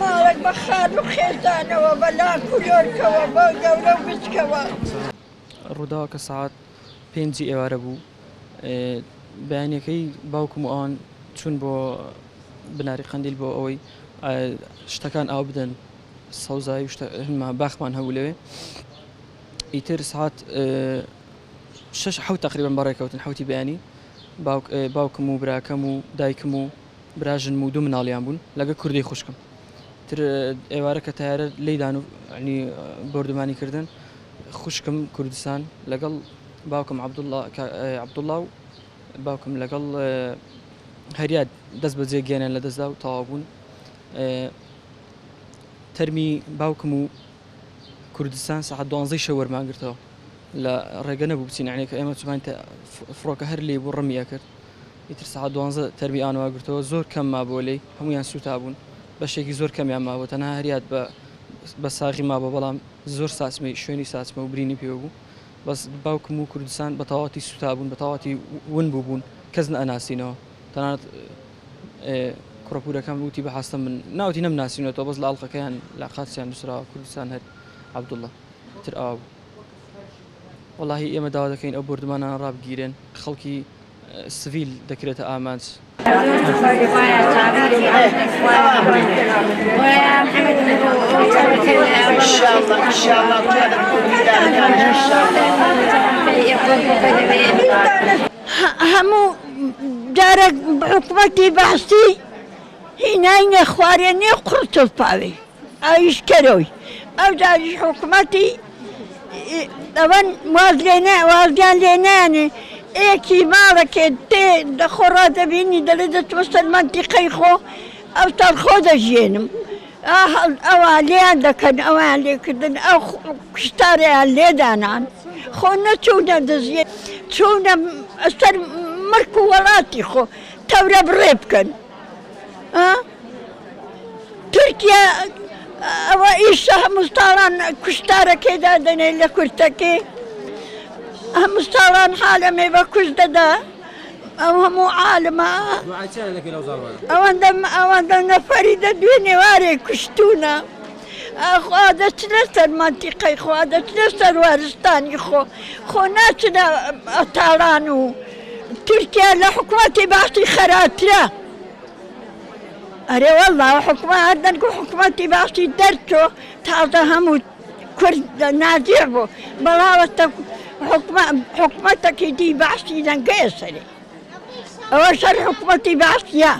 ماڵێک بە خان و خێزانەوە، بە لاک و لۆرکەوە، بە گەورە و بچکەوە. ڕووداوەکە سەعات پێنجی ئێوارە بوو، بەیانیەکەی باوکم و ئەوان چوون بۆ بناری قەندیل بۆ ئەوەی شتەکان ئاو بدەن، سەوزایی و شتە هەنما باخمان هەبوو لەوێ. ئیتر سەعات شەش حەوت تەقریبەن بەڕێکەوتن، حەوتی بەیانی باوکم و براکەم و دایکم و براژنم و دوو مناڵیان بوون لەگە کوردەی خوشکم. تر ئێوارە کە تایارە لێیدان و ینی بۆردومانی کردن، خوشکم کوردستان لەگەڵ باوکم عەبدوڵڵا و باوکم لەگەڵ هەریاد دەست بەجێ گیانیان لەدەستدا و تەواو بوون. تەرمی باوکم و کوردستان سەعات دوانزەی شەو وەرمان گرتەوە. لە ڕێگە نەبوو بچین، یعنی کە ئێمە چووماین فڕۆکە هەر لێی بوو ڕمی ئەکرد. ئیتر سەعات دوانزە تەرمی ئەوانمان گرتەوە، زۆر کەم مابووە لێی، هەموویان سووتابوون، بەشێکی زۆر کەمیان مابوو، تەنها هەریاد بە بە ساغی مابوو، بەڵام زۆر ساچمەی شوێنی ساچمە و برینی پێوە بوو. بەس باوکم و کوردستان بە تەواوەتی سووتابوون، بە تەواوەتی ون بووبوون، کەس نەئەناسینەوە. تەنانەت کوڕە پوورەکەم وتی بە حاستە من ناوتی نەمناسینەوە، بەس لە ئەڵقەکەیان لە قاچیان نووسراوە کوردستان هەر عەبدوڵڵا. ئیتر ئاوا بوو. وەڵاهی ئێمە داوا دەکەین ئەو بۆردومانانە ڕابگیرێن، خەڵکی سڤیل دەکرێتە ئامانج. هەموو جارێک حکومەتی بەعسی هیناینە خوارێ نێو قوڕ تۆپاوێ. ئەویش کەرۆی ئەو جاریش حکومەتی ئەوەن واز لێ وازیان لێ نانێ ئێکی ماڵەکێ تێ دەخۆ ڕادەبینی دەڵێ دەچمە سەر مەنتیقەی خۆ ئەو سەر خۆ دەژیێنم ئەوە لێیان دەکەن ئەویان لێکردن ئەو کوشتارەیان لێدانان خۆ نەچوونە دزیێ چوونە سەر مەرک و وەڵاتی خۆ تەورە بڕێ بکەن. تورکیا ئەوە ئیشە هەموو ساڵان کوشتارەکەی دادەنێ لە کورتەکەی هەموو ساڵان حالەمێ بە کوش دەدا ئەو هەموو عالمە ئەوەندە ئەوەندە نەفەری دە دوێنێ وارێ کوشتونە خوا دەچنە سەر مەنتیقەی خوا دەچنە سەر وارستانی خۆ خۆ ناچنە تاڵان و تورکیا لە حکومەتی باسی خەراترە. ئەرێ وەڵا حکومە هەر دەنگ و حکومەتی باسی دەرچۆ تازە هەموو کورد نازیع بوو بەڵاوەتە حکومەتەکی دی باسی دەنگەیە سەرێ ئەوە سەر حکومەتی باسیە.